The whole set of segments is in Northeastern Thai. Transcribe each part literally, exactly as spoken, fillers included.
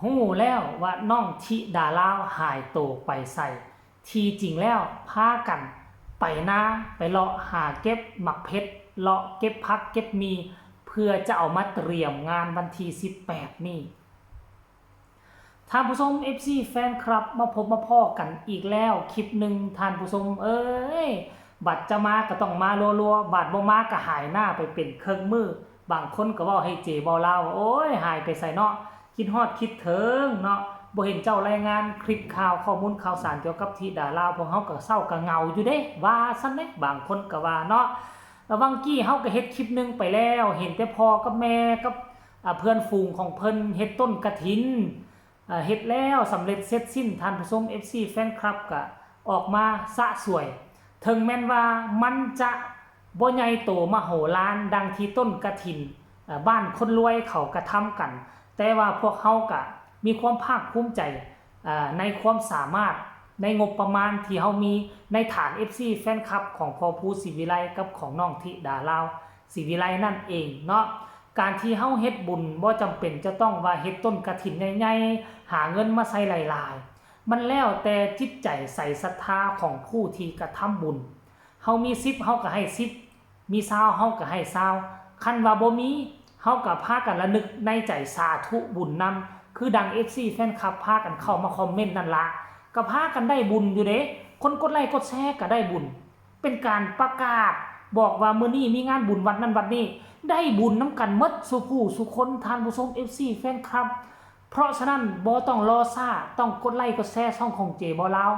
ฮู้แล้วว่าน้องธิดาลาวหายโตไปไส ที่จริงแล้วพากันไปนา ไปเลาะหาเก็บหมากเผ็ด เลาะเก็บผักเก็บหมี เพื่อจะเอามาเตรียมงานวันที่สิบแปดนี้ ท่านผู้ชม เอฟซี แฟนคลับ มาพบมาพ้อกันอีกแล้วคลิปหนึ่ง ท่านผู้ชมเอ้ย บัดจะมาก็ต้องมารัวๆ บัดบ่มาก็หายหน้าไปเป็นเครื่องมือ บางคนก็เว้าให้เจเว้าลาวว่า โอ้ย หายไปไสเนาะ คิดฮอดคิดถึงเนาะ บ่เห็นเจ้ารายงานคลิปข่าวข้อมูลข่าวสารเกี่ยวกับธิดาลาว พวกเฮาก็เศร้าก็เหงาอยู่เด้ ว่าซั่นเด้ บางคนก็ว่าเนาะ แล้ววังกี้เฮาก็เฮ็ดคลิปหนึ่งไปแล้ว เห็นแต่พ่อกับแม่กับ อ่า เพื่อนฝูงของเพิ่นเฮ็ดต้นกฐิน อ่า เฮ็ดแล้วสำเร็จเสร็จสิ้น ท่านผู้ชม เอฟซี แฟนคลับ ก็ออกมาสะสวย ถึงแม้นว่ามันจะบ่ใหญ่โตมโหฬารดังที่ต้นกฐิน อ่า บ้านคนรวยเขากระทำกัน แต่ว่าพวกเฮาก็มีความภาคภูมิใจ อ่า ในความสามารถ ในงบประมาณที่เฮามี ในฐาน เอฟซี แฟนคลับ ของพ่อภูศรีวิไลกับของน้องธิดาลาวศรีวิไลนั่นเองเนาะ การที่เฮาเฮ็ดบุญบ่จำเป็นจะต้องว่าเฮ็ดต้นกฐินใหญ่ๆ หาเงินมาใส่หลายๆ มันแล้วแต่จิตใจใส่ศรัทธาของผู้ที่กระทำบุญ เฮามีสิบเฮาก็ให้สิบ มีซาวเฮาก็ให้ซาว คันว่าบ่มี เฮาก็พากันระลึกในใจสาธุบุญนำ คือดัง เอฟซี แฟนคลับ พากันเข้ามาคอมเมนต์นั่นละ ก็พากันได้บุญอยู่เด้ คนกดไลค์กดแชร์ก็ได้บุญ เป็นการประกาศบอกว่ามื้อนี้มีงานบุญวัดนั่นวัดนี้ ได้บุญนำกันหมดสู่ผู้สู่คน ท่านผู้ชม เอฟซี แฟนคลับ เพราะฉะนั้นบ่ต้องรอช้า ต้องกดไลค์กดแชร์ช่องของเจบ่าวลาว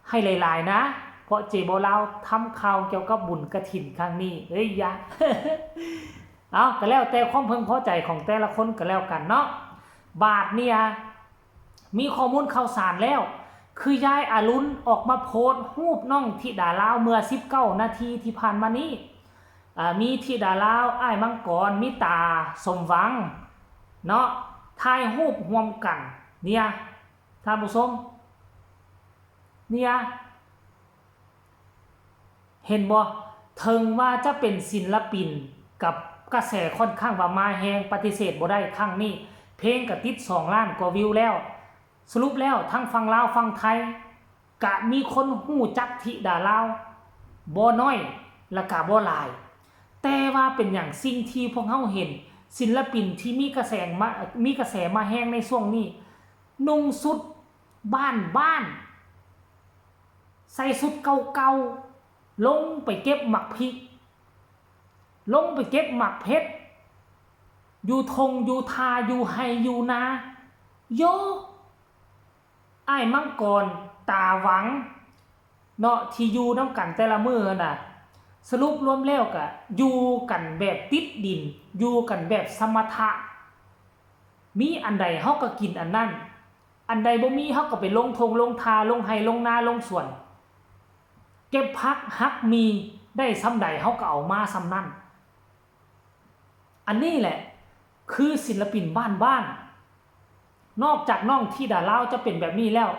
ให้หลายๆ นะ เพราะเจบ่าวลาวทำข่าวเกี่ยวกับบุญกฐินครั้งนี้ เอ้ยยะ เอาก็แล้วแต่ความพึงพอใจของแต่ละคนก็แล้วกันเนาะ บาดเนี่ย มีข้อมูลข่าวสารแล้ว คือยายอรุณออกมาโพสต์รูปน้องธิดาลาวเมื่อสิบเก้านาทีที่ผ่านมานี้ อ่า มีธิดาลาว อ้ายมังกร มีตาสมหวัง เนาะ ถ่ายรูปร่วมกัน เนี่ย ท่านผู้ชม เนี่ย เห็นบ่ ถึงว่าจะเป็นศิลปินกับกระแสค่อนข้างว่ามาแฮง ปฏิเสธบ่ได้ครั้งนี้ เพลงก็ติดสองล้านกว่าวิวแล้ว สรุปแล้วทั้งฝั่งลาวฝั่งไทย กะมีคนฮู้จักธิดาลาวบ่น้อย และกะบ่หลาย แต่ว่าเป็นหยังสิ่งที่พวกเฮาเห็น ศิลปินที่มีกระแสมา มีกระแสมาแฮงในช่วงนี้ นุ่งชุดบ้านๆ ใส่ชุดเก่าๆ ลงไปเก็บหมากพริก ลงไปเก็บหมากเผ็ด อยู่ท่งอยู่ท่า อยู่ไฮ่อยู่นา โย อ้ายมังกร ตาหวัง เนาะ ที่อยู่นำกันแต่ละมื้อหั่นน่ะ สรุปรวมแล้วกะอยู่กันแบบติดดิน อยู่กันแบบสมถะ มีอันใดเฮาก็กินอันนั้น อันใดบ่มีเฮาก็ไปลงท่งลงท่า ลงไฮ่ลงนา ลงสวน เก็บผักหักหมี ได้ส่ำใดเฮาก็เอามาส่ำนั้น อันนี้แหละคือศิลปินบ้านๆ นอกจากน้องธิดาลาวจะเป็นแบบนี้แล้ว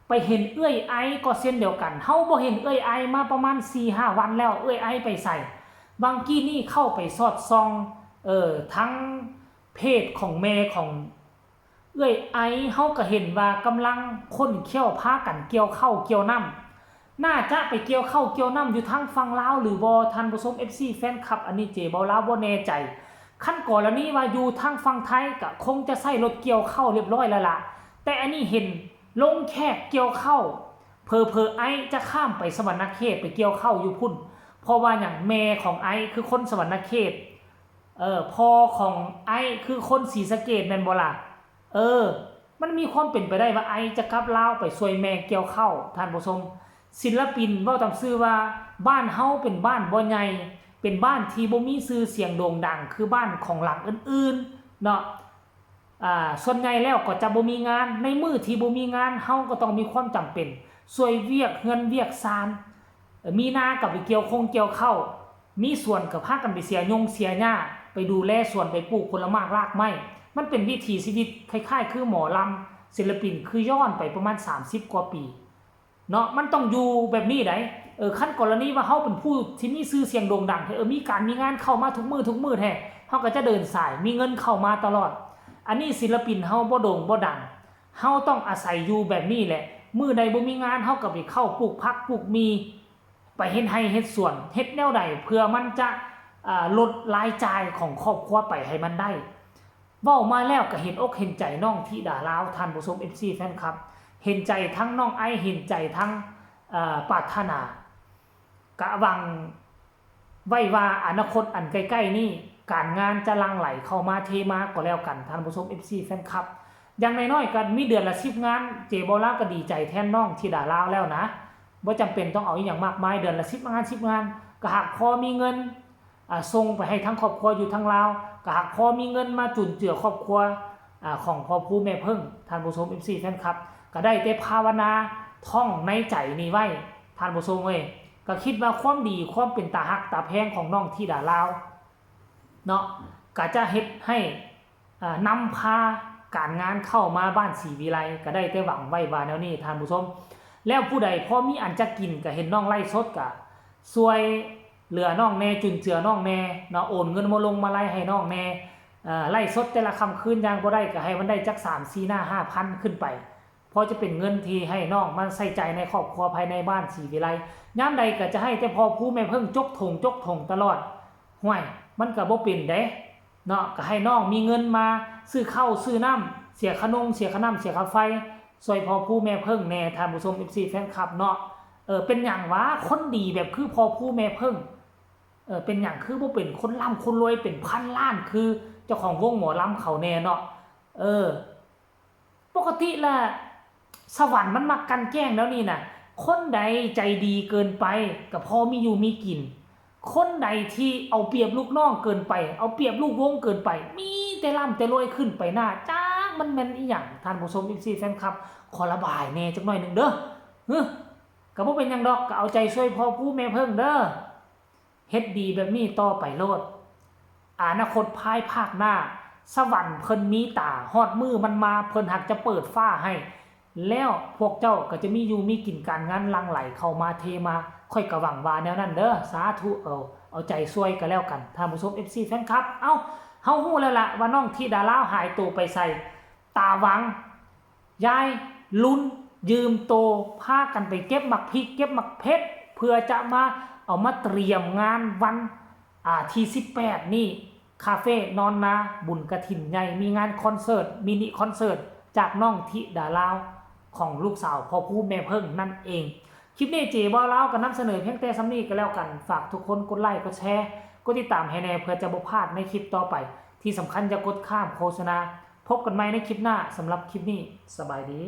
ไปเห็นเอื้อยไอก็เช่นเดียวกัน เฮาบ่เห็นเอื้อยไอมาประมาณสี่ห้าวันแล้ว เอื้อยไอไปไส บางกี้นี่เข้าไปสอดส่อง เอ่อ ทั้งเพจของแม่ของเอื้อยไอ เฮาก็เห็นว่ากำลังคนเคี้ยวพากันเกี่ยวข้าวเกี่ยวน้ำ น่าจะไปเกี่ยวข้าวเกี่ยวน้ำอยู่ทางฝั่งลาวหรือบ่ ท่านผู้ชม เอฟซี แฟนคลับ อันนี้เจบ่าวลาวบ่แน่ใจ คันกรณีว่าอยู่ทางฝั่งไทยก็คงจะใช้รถเกี่ยวข้าวเรียบร้อยแล้วล่ะ แต่อันนี้เห็นลงแขกเกี่ยวข้าว เผลอๆ ไอจะข้ามไปสะหวันนะเขตไปเกี่ยวข้าวอยู่พุ้น เพราะว่าหยัง แม่ของไอคือคนสะหวันนะเขต เออ พ่อของไอคือคนศรีสะเกษแม่นบ่ล่ะ เออ มันมีความเป็นไปได้ว่าไอจะกลับลาวไปช่วยแม่เกี่ยวข้าว ท่านผู้ชม ศิลปินเว้าตามซื่อว่าบ้านเฮาเป็นบ้านบ่ใหญ่ เป็นบ้านที่บ่มีชื่อเสียงโด่งดังคือบ้านของหลังอื่นๆ เนาะ อ่า ส่วนใหญ่แล้วก็จะบ่มีงาน ในมื้อที่บ่มีงาน เฮาก็ต้องมีความจำเป็น ช่วยเวียกเฮือนเวียกซาน เอ่อ มีนาก็ไปเกี่ยวคงเกี่ยวข้าว มีสวนก็พากันไปเสียยงเสียหญ้า ไปดูแลสวน ไปปลูกผลหมากรากไม้ มันเป็นวิถีชีวิตคล้ายๆ คือหมอลำ ศิลปินคือย้อนไปประมาณสามสิบกว่าปี เนาะ มันต้องอยู่แบบนี้ได๋ เออ คันกรณีว่าเฮาเป็นผู้ที่มีชื่อเสียงโด่งดังแท้ เออ มีการมีงานเข้ามาทุกมื้อทุกมื้อแท้ เฮาก็จะเดินสาย มีเงินเข้ามาตลอด อันนี้ศิลปินเฮาบ่โด่งบ่ดัง เฮาต้องอาศัยอยู่แบบนี้แหละ มื้อใดบ่มีงานเฮาก็ไปเข้าปลูกผักปลูกหมี ไปเฮ็ดไร่เฮ็ดสวน เฮ็ดแนวใดเพื่อมันจะอ่าลดรายจ่ายของครอบครัวไปให้มันได้ เว้ามาแล้วก็เห็นอกเห็นใจน้องธิดาลาว ท่านผู้ชม เอฟซี แฟนคลับ เห็นใจทั้งน้องไอซ์ เห็นใจทั้งเอ่อปรารถนา กะหวังไว้ว่าอนาคตอันใกล้ๆนี้ การงานจะหลั่งไหลเข้ามาเทมาก็แล้วกัน ท่านผู้ชม เอฟซี แฟนคลับ อย่างน้อยๆก็มีเดือนละสิบงาน เจบ่าวลาวก็ดีใจแทนน้องธิดาลาวแล้วนะ บ่จำเป็นต้องเอาอีหยังมากมาย เดือนละสิบงาน สิบงาน ก็หากพอมีเงินอ่าส่งไปให้ทั้งครอบครัวอยู่ทางลาว ก็หากพอมีเงินมาจุนเจือครอบครัวอ่าของพ่อผู้แม่เพิ่ง ท่านผู้ชม เอฟซี แฟนคลับ ก็ได้แต่ภาวนาท่องในใจนี้ไว้ ท่านผู้ชมเอ้ย ก็คิดว่าความดีความเป็นตาฮักตาแพงของน้องธิดาลาวเนาะ ก็จะเฮ็ดให้อ่านำพาการงานเข้ามาบ้านศรีวิไล ก็ได้แต่หวังไว้ว่าแนวนี้ ท่านผู้ชม แล้วผู้ใดพอมีอันจะกินก็เห็นน้องไลฟ์สดก็ช่วยเหลือน้องแน่ จุนเจือน้องแน่เนาะ โอนเงินมาลงมาไลฟ์ให้น้องแน่ เอ่อ ไลฟ์สดแต่ละค่ำคืนอย่างบ่ได้ก็ให้มันได้จักสามสี่หน้า ห้าพันขึ้นไป พอจะเป็นเงินที่ให้น้องมาใช้จ่ายในครอบครัวภายในบ้านศรีวิไล ยามใดก็จะให้แต่พ่อผู้แม่เพิ่งจกถงจกถงตลอด ห่วย มันก็บ่เป็นเด้เนาะ ก็ให้น้องมีเงินมาซื้อข้าวซื้อน้ำ เสียค่านม เสียค่าน้ำ เสียค่าไฟ ช่วยพ่อผู้แม่เพิ่งแน่ ท่านผู้ชม เอฟซี แฟนคลับเนาะ เออ เป็นหยังวะ คนดีแบบคือพ่อผู้แม่เพิ่ง เออ เป็นหยังคือบ่เป็นคนร่ำคนรวยเป็นพันล้านคือเจ้าของวงหมอลำเขาแน่เนาะ เออ ปกติละสวรรค์มันมักกลั่นแกล้งแล้วนี่นะ คนใดใจดีเกินไปก็พอมีอยู่มีกิน คนใดที่เอาเปรียบลูกน้องเกินไป เอาเปรียบลูกวงเกินไป มีแต่ร่ำแต่รวยขึ้นไปหน้า จักมันแม่นอีหยัง ท่านผู้ชม เอฟซี แฟนคลับ ขอระบายแน่จักหน่อยหนึ่งเด้อ เฮ้อ ก็บ่เป็นหยังดอก ก็เอาใจช่วยพ่อผู้แม่เพิ่งเด้อ เฮ็ดดีแบบนี้ต่อไปโลด อนาคตภายภาคหน้า สวรรค์เพิ่นมีตา ฮอดมื้อมันมา เพิ่นหากจะเปิดฟ้าให้ แล้วพวกเจ้าก็จะมีอยู่มีกิน การงานหลั่งไหลเข้ามาเทมา ข้อยก็หวังว่าแนวนั้นเด้อ สาธุ เอา เอาใจช่วยก็แล้วกัน ท่านผู้ชม เอฟซี แฟนคลับ เอ้า เฮาฮู้แล้วล่ะว่าน้องธิดาลาวหายตัวไปไส ตาหวัง ยายลุนยืมโต พากันไปเก็บหมากพริก เก็บหมากเผ็ด เพื่อจะมาเอามาเตรียมงานวัน อ่า ที่สิบแปดนี่ คาเฟ่นอนนา บุญกฐินใหญ่ มีงานคอนเสิร์ต มินิคอนเสิร์ต จากน้องธิดาลาว ของลูกสาวพ่อผู้แม่เพิ่งนั่นเอง คลิปนี้เจบ่าวลาวก็นำเสนอเพียงแต่ส่ำนี้ก็แล้วกัน ฝากทุกคนกดไลค์ กดแชร์ กดติดตามให้แน่ เพื่อจะบ่พลาดในคลิปต่อไป ที่สำคัญอย่ากดข้ามโฆษณา พบกันใหม่ในคลิปหน้า สำหรับคลิปนี้ สบายดี